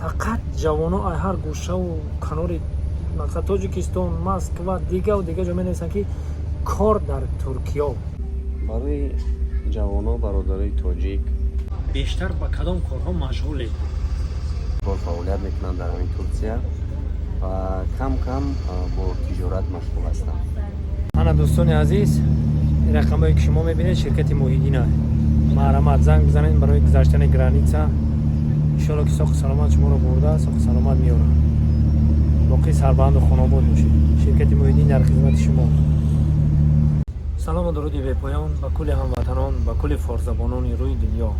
Фақат ҷавоно ҳар гӯшаву канори, мақсад, Тоҷикистон, Москва, дигаву дига ҷо менависанд, ки кор дар Туркиё. Барои ҷавоно, бародарои тоҷик. Бештар ба кадом корҳо машғулед? Кор фаъолият мекунам дар ҳамин Турсия ва кам кам бо тиҷорат машғул ҳастам. Ана, дӯстони азиз, ин рақамое, ки шумо мебинед, ширкати Муҳиддина. Марҳамат, занг бизанед барои гузаштани граница. Иншолло, ки соқу саломат шуморо бурда, соқу саломат меорад. Боқӣ сарбаланду хонобод бошед. Ширкати Муҳиддин дар хизмати шумо. Салому дуруди бепоён ба кулли ҳамватанон, ба кулли форсзабонони рӯи дунё.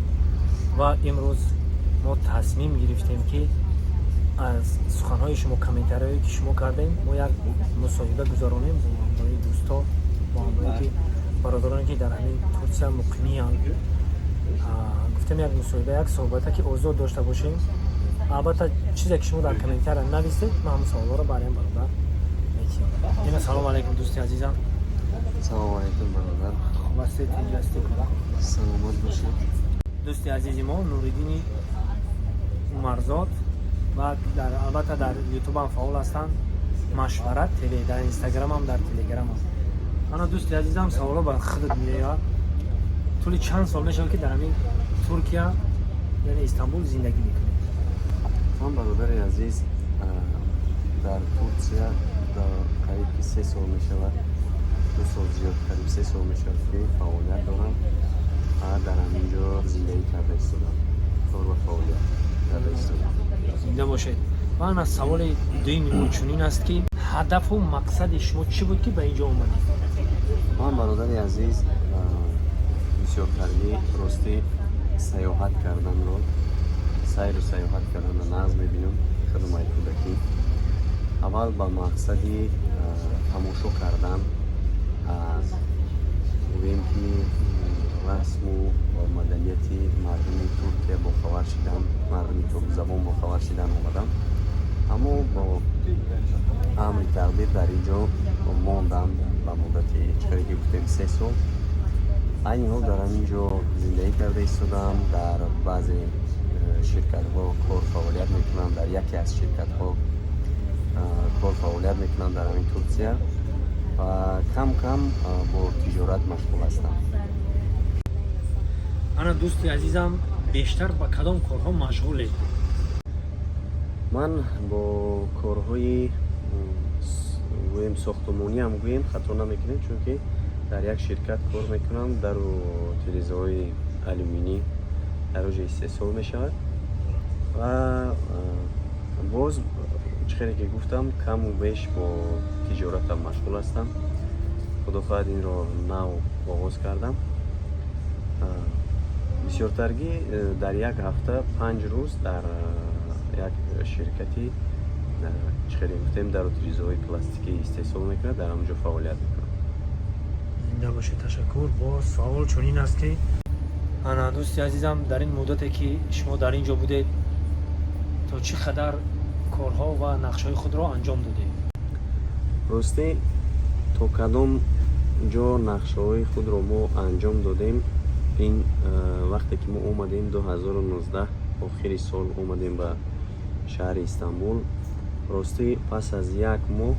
Ва имрӯз мо тасмим гирифтем, ки аз суханҳои шумо, комментариҳое, ки шумо кардем, мо як мусоҳиба гузаронем бо ҳамроҳи дӯсто, бо ҳамроҳи ки бародароне, ки дар ҳамин Турсия муқимиянд. Гуфтем, як мусоҳиба, як суҳбата, ки озод дошта бошем. Албатта, чизе, ки шумо дар комментария нависед, ман ҳамн саволҳоро бароям бародар метиҳам. Ина, салому алайкум, дӯсти азизам. Салому алайкум, бародар. Хуб ҳастед, тинҷ ҳастед? Саломат бошед. Дӯсти азизи мо Нуриддини Умарзод ва албатта дар Ютубам фаъол ҳастанд, Машварат ТВ, дар Инстаграмам, дар Телеграмам. Ана, дӯсти азизам, саволо ба худат меояд. Тӯли чанд сол мешавад, ки дар ҳамин Туркия, яъне Истанбул, зиндагӣ мекунед? Ман, бародари азиз, дар Турсия қариб ки 3 сол мешавад, 2 сол зиёд, қариб 3 сол мешавад, ки фаъолият дорам ва дар ҳамин ҷо зиндагӣ карда истодам, кор ва фаъолият карда истодам. Зинда бошед. Ва ана, саволи дуюми мо чунин аст, ки ҳадафу мақсади шумо чӣ буд, ки ба ин ҷо омадед? Ман, бародари азиз, бисёртарги, ростӣ, сайёҳат карданро, сайру сайёҳат карданро нағз мебинам. Хидмаи кӯдакӣ аввал ба мақсади тамошо кардан, гӯем ки расму маданияти мардуми Туркия бохабар шидан, мардуми туркзабон бохабар шидан омадам, аммо бо амри тақдир дар ин ҷо мондам ба муддати, чӣ ки гуфтем, 3 сол. Айни ҳол дар ҳамин ҷо зиндагӣ карда истодам, дар баъзе ширкатҳо кор фаъолият мекунам, дар яке аз ширкатҳо кор фаъолият мекунам дар ҳамин Турсия ва кам кам бо тиҷорат машғул ҳастам. Ана, дӯсти азизам, бештар ба кадом корҳо машғулед? Ман бо корҳои, гӯем, сохтумониам, гӯем, хато намекунем, чунки дар як ширкат кор мекунам, дару тирезаҳои алюминӣ дар оҷа истеҳсол мешавад. Ва боз, чӣ хеле ки гуфтам, каму беш бо тиҷоратам машғул ҳастам. Худо хоҳад, инро нав оғоз кардам. Бисёртаргӣ дар як ҳафта 5 рӯз дар як ширкати, чӣ хеле гуфтем, дару тирезаҳои пластикӣ истеҳсол мекунад, дар ҳамон ҷо фаъолият мекунам. Зинда бошед, ташаккур. Боз савол чунин аст, ки ана, дӯсти азизам, дар ин муддате, ки шумо дар ин ҷо будед, то чӣ қадар корҳо ва нақшҳои худро анҷом додед? Ростӣ, то кадом ҷо нақшаҳои худро мо анҷом додем, ин вақте ки мо омадем, 2019 охири сол омадем ба шаҳри Истанбул. Ростӣ, пас аз як моҳ,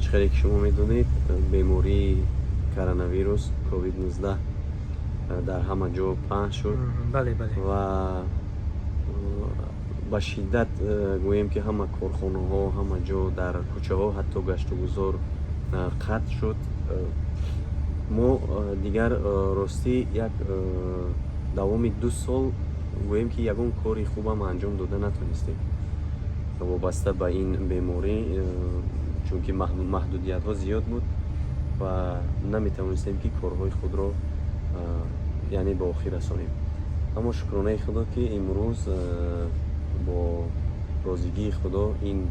чӣ хеле ки шумо медонед, бемории коронавирус COVID-19 дар ҳама ҷо паҳн шуд. Бале, бале. Ва ба шиддат, гӯем ки ҳама корхонаҳо, ҳама ҷо, дар кӯчаҳо ҳатто гаштугузор қатъ шуд. Мо дигар, ростӣ, як давоми 2 сол, гӯем ки ягон кори хубам анҷом дода натонистем вобаста ба ин беморӣ, чунки маҳдудиятҳо зиёд буд ва наметавонистем, ки корҳои худро, яъне, ба охир расонем. Аммо шукронаи Худо, ки имрӯз бо розигии Худо ин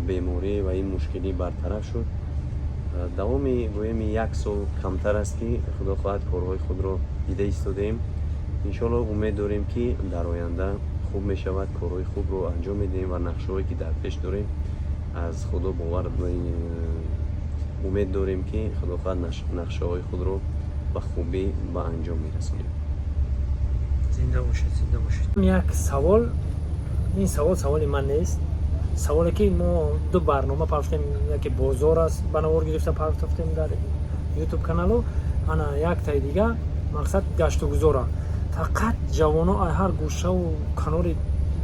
беморӣ ва ин мушкилӣ бартараф шуд. Давоми, гӯем, як сол камтар аст, ки Худо хоҳад, корҳои худро дида истодаем. Иншоалло, умед дорем, ки дар оянда хуб мешавад, корҳои хубро анҷом медиҳем ва нақшаҳое, ки дар пеш дорем, аз Худо бовар, умед дорем, ки Худо хоҳад, нақшаҳои худро ба хубӣ ба анҷом мерасонем. Зинда бошед, зинда бошед. Як савол. Ин савол саволи ман нест, саволе ки мо ду барнома пафтем, яке бозор аст, ба навор гирифта пафтем дар Ютуб каналу, ана яктаи дига мақсад гаштугузора. Фақат ҷавоно ай ҳар гӯшаву канори,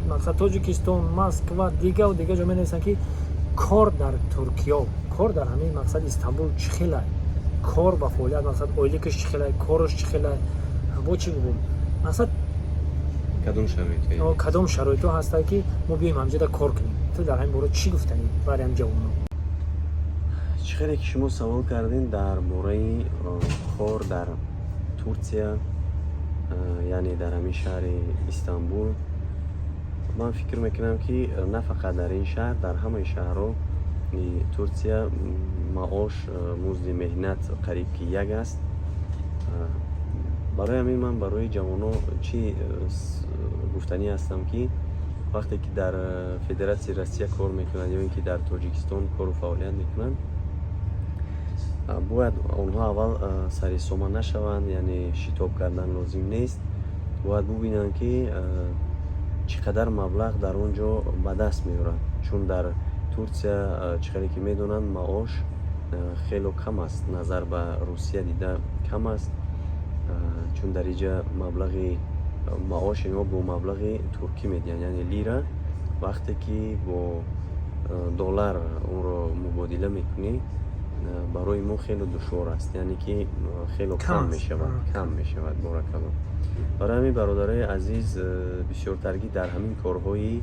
мақсад, Тоҷикистон, Москва, дигаву дига ҷо менависанд, ки кор дар Туркиё, кор дар ҳамин, мақсад, Истанбул чӣ хелай, кор ба фаъолият, мақсад, ойликаш чӣ хелай, кораш чӣ хелай, бо чӣ бигӯм, мақсад. Кадом шароитҳо? Кадом шароитҳо ҳастанд, ки мо биёем ҳамҷода кор кунем? Ту дар ҳамин бора чӣ гуфтанӣ барои ҳам ҷавоно? Чӣ хеле ки шумо савол кардем дар бораи кор дар Турсия, яъне дар ҳамин шаҳри Истанбул, ман фикр мекунам, ки на фақат дар ин шаҳр, дар ҳамаи шаҳрҳои Турсия маош, музди меҳнат қариб ки як аст. Барои ҳамин ман барои ҷавоно чӣ гуфтанӣ ҳастам, ки вақте ки дар Федератсияи Россия кор мекунанд ё ин ки дар Тоҷикистон кору фаъолият мекунанд, бояд онҳо аввал сарисома нашаванд, яъне шитоб кардан лозим нест. Бояд бубинанд, ки чӣ қадар маблағ дар он ҷо ба даст меорад, чун дар Турсия, чӣ қадаре ки медонанд, маош хело кам аст, назар ба Русия дида кам аст, чун дар инҷа маблағи маоши мо бо маблағи туркӣ медиҳанд, яъне лира. Вақте ки бо доллар онро мубодила мекунӣ, барои мо хело душвор аст, яъне ки хело кам мешавад, кам мешавад, боракалло. Барои ҳамин, бародарои азиз, бисёртаргӣ дар ҳамин корҳои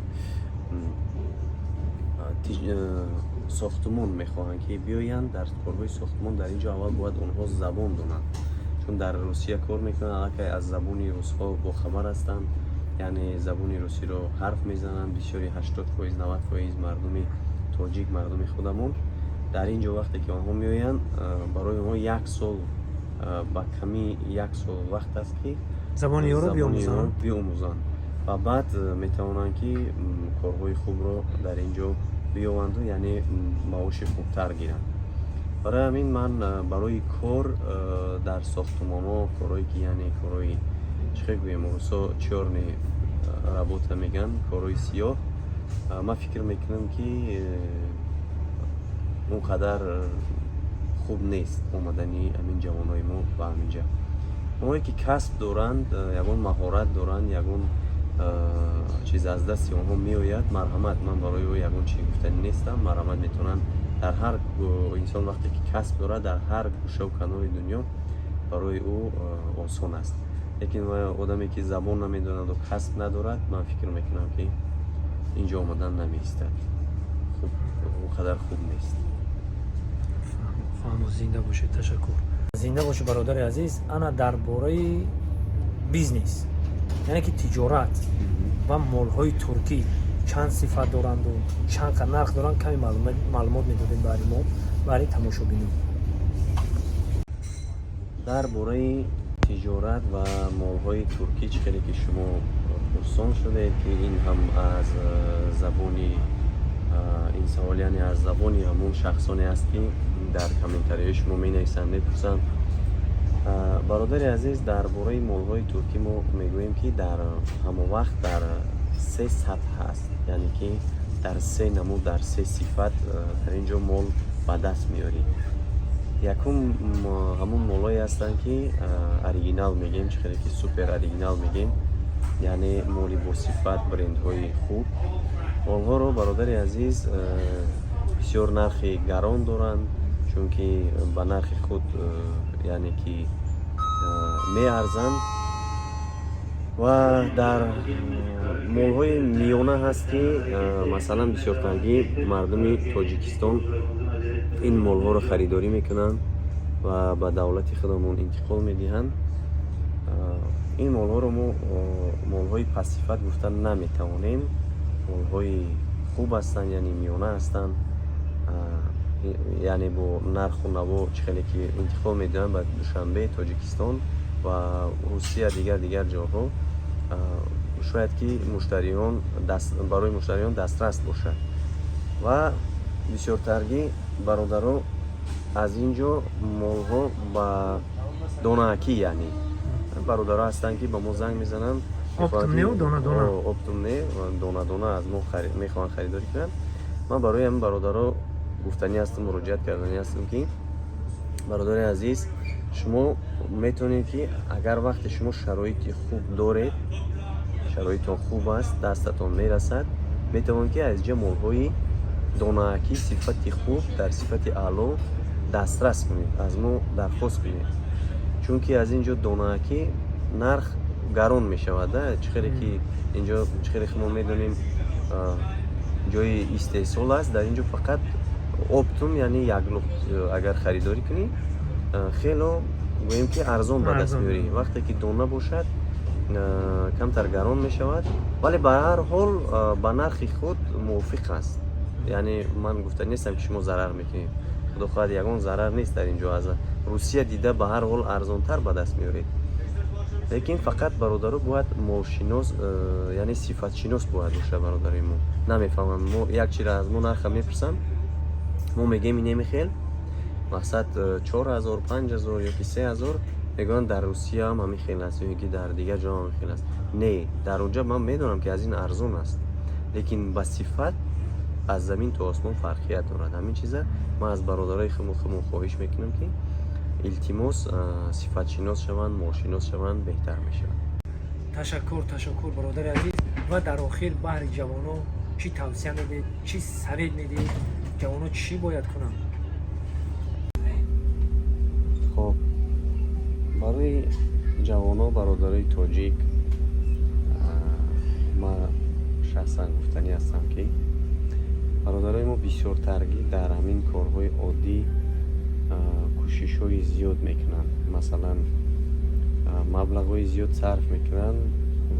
сохтмон мехоҳанд, ки биёянд дар корҳои сохтмон дар ин ҷо, аввал бояд онҳо забон донанд, чун дар Русия кор мекунанд, аллакай аз забони русҳо бохабар ҳастанд, яъне забони русиро ҳарф мезананд бисёри, 80%, 90% мардуми тоҷик, мардуми худамон. Дар ин ҷо вақте ки онҳо меоянд, барои онҳо як сол, ба камӣ як сол вақт аст, ки забони ёро биомӯзанд. Биомӯзанд ва баъд метавонанд, ки корҳои хубро дар ин ҷо биёванду, яъне маоши хубтар гиранд. Барои ҳамин ман барои кор дар сохтмонҳо, корҳое ки, яъне корҳои, чӣ хел гӯем, русо чёрный работа мегӯянд, корҳои сиёҳ, ман фикр мекунам, ки он қадар хуб нест омадани ҳамин ҷавонои мо ба ҳаминҷа. Онҳое ки касб доранд, ягон маҳорат доранд, ягон чиз аз дасти онҳо меояд, марҳамат, ман барои ӯ ягон чиз гуфтанӣ нестам, марҳамат, метавонанд. Дар ҳар инсон вақте ки касб дорад, дар ҳар гӯшаву канори дунё барои ӯ осон аст. Лекин одаме ки забон намедонаду касб надорад, ман фикр мекунам, ки инҷо омадан намеистад, хуб, он қадар хуб нест. Фаҳмо, зинда бошед, ташаккур, зинда бошед, бародари азиз. Ана дар бораи бизнес, яъне ки тиҷорат ва молҳои туркӣ чанд сифат доранду чанд қад нарх доранд, каме маълумот медодем барои мо, барои тамошобинон. Дар бораи тиҷорат ва молҳои туркӣ, чӣ хеле ки шумо пурсон шудед, ки ин ҳам аз забони ин савол, яъне аз забони ҳамон шахсоне аст, ки дар комментариҳои шумо менависанд, мепурсанд. Бародари азиз, дар бораи молҳои туркӣ мо мегӯем, ки дар ҳамон вақт дар се сатҳ ҳаст, яъне ки дар се намуд, дар се сифат дар ин ҷо мол ба даст меорӣ. Якум, ҳамон молҳое ҳастанд, ки оригинал мегӯем, чӣ хеле ки супер оригинал мегӯем, яъне моли босифат, брендҳои хуб. Онҳоро, бародари азиз, бисёр нархи гарон доранд, чунки ба нархи худ, яъне ки меарзанд. Ва дар молҳои миёна ҳаст, ки масалан бисёртаргӣ мардуми Тоҷикистон ин молҳоро харидорӣ мекунанд ва ба давлати худамон интиқол медиҳанд. Ин молҳоро мо молҳои пастсифат гуфта наметавонем, молҳои хуб ҳастанд, яъне миёна ҳастанд, яъне бо нарху наво, чӣ хеле ки интиқол медиҳанд ба Душанбе, Тоҷикистон ва Русия, дигар дигар ҷоҳо, шояд ки муштариён барои муштариён дастрас бошад. Ва бисёртаргӣ, бародаро, аз ин ҷо молҳо ба донаакӣ, яъне бародаро ҳастанд, ки ба мо занг мезананд. Оптом не, дона-дона. Оптом не, дона-дона аз мо мехоҳанд харидорӣ кунанд. Ман барои ҳамин бародаро гуфтанӣ ҳастам, муроҷиат карданӣ ҳастам, ки бародари азиз, шумо метавонед, ки агар вақте шумо шароити хуб доред, шароитон хуб аст, дастатон мерасад, метавонед, ки аз инҷа молҳои донаакӣ сифати хуб, дар сифати аъло дастрас кунед, аз мо дархост кунед, чунки аз ин ҷо донаакӣ нарх гарон мешавад. Чӣ хеле ки инҷо, чӣ хеле ки мо медонем, ҷои истеҳсол аст. Дар ин ҷо фақат оптом, яъне яклухт, агар харидорӣ кунӣ, хело гӯем ки арзон ба даст меорӣ. Вақте ки дона бошад, камтар гарон мешавад, вале ба ҳар ҳол ба нархи худ мувофиқ аст. Яъне ман гуфта нестам, ки шумо зарар мекунед. Худо хоҳад, ягон зарар нест дар ин ҷо. Аз Русия дида ба ҳар ҳол арзонтар ба даст меоред. Лекин фақат бародаро бояд молшинос, яъне сифатшинос бояд бошад. Бародарои мо намефаҳманд, мо як чира аз мо нарха мепурсанд, мо мегӯем инемихел, мақсад 4000, 5000 ё ки 3000, мегӯянд, дар Русия ҳам ҳамин хел аст ё ки дар дигар ҷо ҳам ҳамин хел аст. Не, дар онҷа ман медонам, ки аз ин арзон аст, лекин ба сифат аз замин то осмон фарқият дорад. Ҳамин чиза ман аз бародарои худмон хоҳиш мекунам, ки илтимос, сифатшинос шаванд, молшинос шаванд, беҳтар мешавад. Ташаккур, ташаккур, бародари азиз. Ва дар охир баҳри ҷавоно чӣ тавсия медиҳед, чӣ совет медиҳед? Ҷавоно чӣ бояд кунанд? Хоб, барои ҷавоно, бародарои тоҷик, ман шахсан гуфтанӣ ҳастам, ки бародарои мо бисёртаргӣ дар ҳамин корҳои оддӣ кӯшишҳои зиёд мекунанд, масалан, маблағҳои зиёд сарф мекунанд,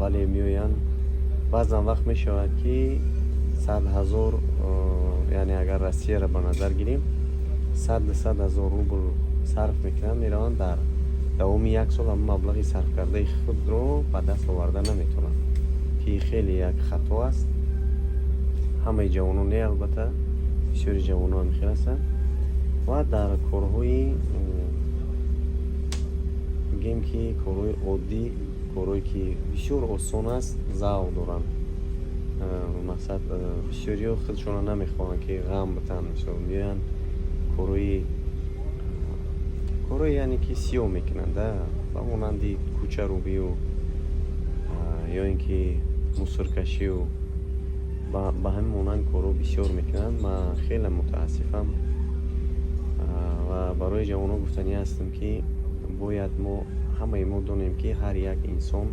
вале меоянд, баъзан вақт мешавад, ки 100 000, яъне агар Россияро ба назар гирем, 100 000 рубл сарф мекунанд, мераванд, дар давоми як сол ҳамн маблағи сарфкардаи худро ба даст оварда наметавонанд, ки хеле як хато аст. Ҳамаи ҷавонон не, албатта, бисёри ҷавонон ҳамин хел ҳастанд ва дар корҳои, бигем ки, корҳои оддӣ, корҳое ки бисёр осон аст, завқ доранд. Мақсад, бисёриҳо худшонро намехоҳанд, ки ғам битанд. Мисол, меоянд, корҳои, яъне ки сиёҳ мекунанд, ба монанди кӯчарӯбию ё ин ки мусоркашию ба ҳамин монанд корҳо бисёр мекунанд. Ман хеле мутаассифам ва барои ҷавонон гуфтанӣ ҳастам, ки бояд мо ҳамаи мо донем, ки ҳар як инсон,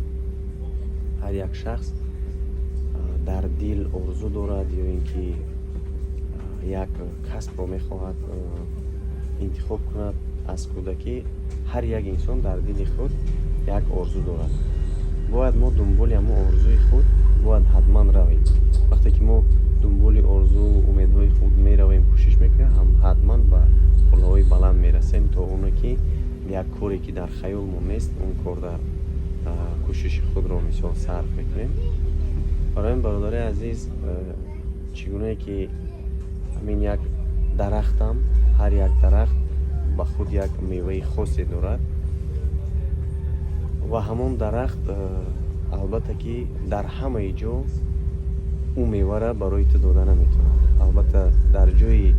ҳар як шахс дар дил орзу дорад ё ин ки як касбро мехоҳад интихоб кунад. Аз кӯдакӣ ҳар як инсон дар дили худ як орзу дорад. Бояд мо дунболи ҳамон орзуи худ бояд ҳатман равем. Вақте ки мо дунболи орзу, умедҳои худ меравем, кӯшиш мекунем, ҳатман ба қуллаҳои баланд мерасем, то оне ки як коре ки дар хаёлмон нест, он кор дар кӯшиши худро, мисол, сарф мекунем. Барои ин, бародари азиз, чӣ гунае ки ҳамин як дарахтам, ҳар як дарахт ба худ як меваи хосе дорад ва ҳамон дарахт, албатта, ки дар ҳамаи ҷо ӯ мевара барои ту дода наметавонад. Албатта, дар ҷои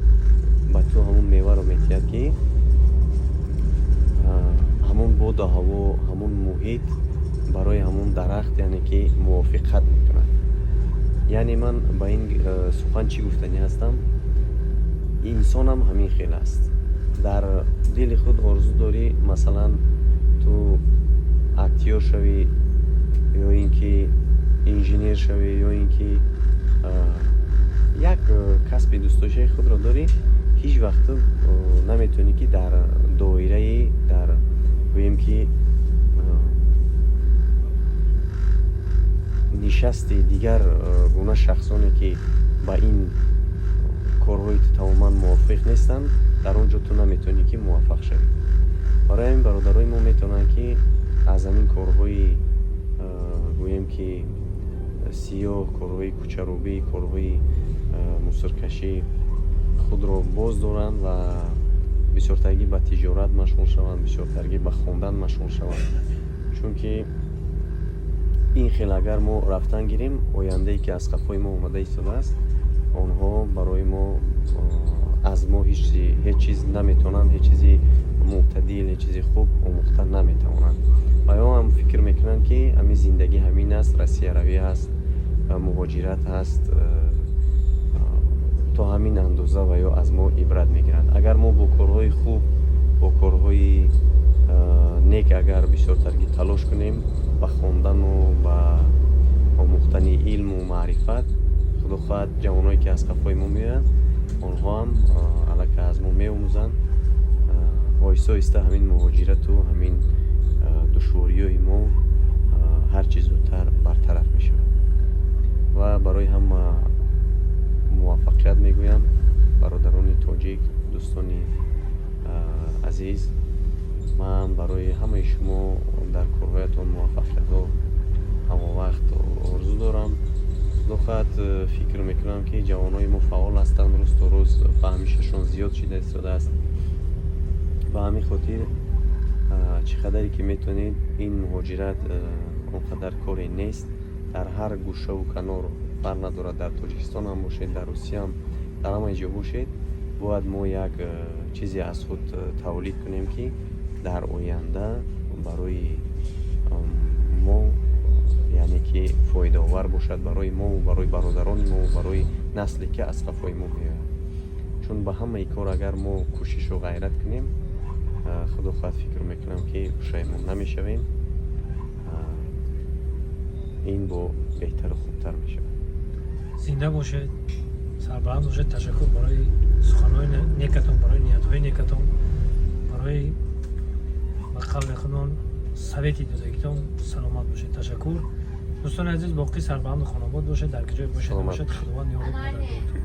ба ту ҳамон меваро метиҳад, ки ҳамон боду ҳаво, ҳамон муҳит барои ҳамон дарахт, яъне ки мувофиқат мекунад. Яъне ман ба ин сухан чӣ гуфтанӣ ҳастам? Инсонам ҳамин хел аст. Дар дили худ орзу дорӣ, масалан, ту актёр шавӣ ё ин ки инженер шавӣ, ё ин ки як касби дӯстдоштаи худро дорӣ, ҳеҷ вақт ту наметавонӣ, ки дар доираи, дар, гӯем ки, нишасти дигар гуна шахсоне, ки ба ин корҳои ту тамоман мувофиқ нестанд, дар он ҷо ту наметавонӣ, ки муваффақ шавӣ. Барои ҳамин бародарои мо метавонанд, ки аз ҳамин корҳои, гӯем ки, сиёҳ, корҳои кӯчарӯбӣ, корҳои мусоркашӣ худро боз доранд ва бисёртаргӣ ба тиҷорат машғул шаванд, бисёртаргӣ ба хондан машғул шаванд, чунки Ин хел агар мо рафтан гирем, ояндае, ки аз қафои мо омада истодааст, онҳо барои мо, аз мо ҳеҷ чиз наметавонанд, ҳеҷ чизи мӯътадил, ҳеҷ чизи хуб омӯхта наметавонанд. Ва ё ҳам фикр мекунанд, ки ҳамин зиндагӣ ҳамин аст, россияравӣ ҳаст, муҳоҷират ҳаст, то ҳамин андоза ва ё аз мо ибрат мегиранд. Агар мо бо корҳои хуб, бо корҳои нек агар бисёртарги талош кунем, ба хондану ба омӯхтани илму маърифат, худо хоҳад, ҷавоное, ки аз қафои мо меоянд, онҳо ҳам аллакай аз мо меомӯзанд. Оҳиста оҳиста ҳамин муҳоҷирату ҳамин душвориҳои мо ҳар чӣ зудтар бартараф мешавад. Ва барои ҳама муваффақият мегӯям. Бародарони тоҷик, дӯстони азиз, ман барои ҳамаи шумо дар корҳоятон муваффақиятҳо ҳамавақт орзу дорам. Худо хоҳад, фикр мекунам, ки ҷавонои мо фаъол ҳастанд, рӯз то рӯз фаҳмишашон зиёд шида истодааст. Ба ҳамин хотир, чӣ қадаре ки метавонед, ин муҳоҷират он қадар коре нест. Дар ҳар гӯшаву канор, фарқ надорад, дар Тоҷикистон ҳам бошед, дар Русия ҳам, дар ҳамаи ҷо бошед, бояд мо як чизе аз худ тавлид кунем, ки дар оянда барои мо, яъне ки фоидаовар бошад барои мову барои бародарони мову барои насле, ки аз қафои мо меояд. Чун ба ҳамаи кор агар мо кӯшишу ғайрат кунем, худо хоҳад, фикр мекунам, ки пушаймон намешавем, ин бо беҳтару хубтар мешавад. Зинда бошед, сарбаланд бошед. Ташаккур барои суханҳои некатон, барои ниятҳои некатон, барои ба қавли худмон совети додагитон. Саломат бошед, ташаккур. Дӯстони азиз, боқӣ сарбаланду хонобод бошед, дар ки ҷое бошед, Саломат. бошед. Худованд ёру мададгортон.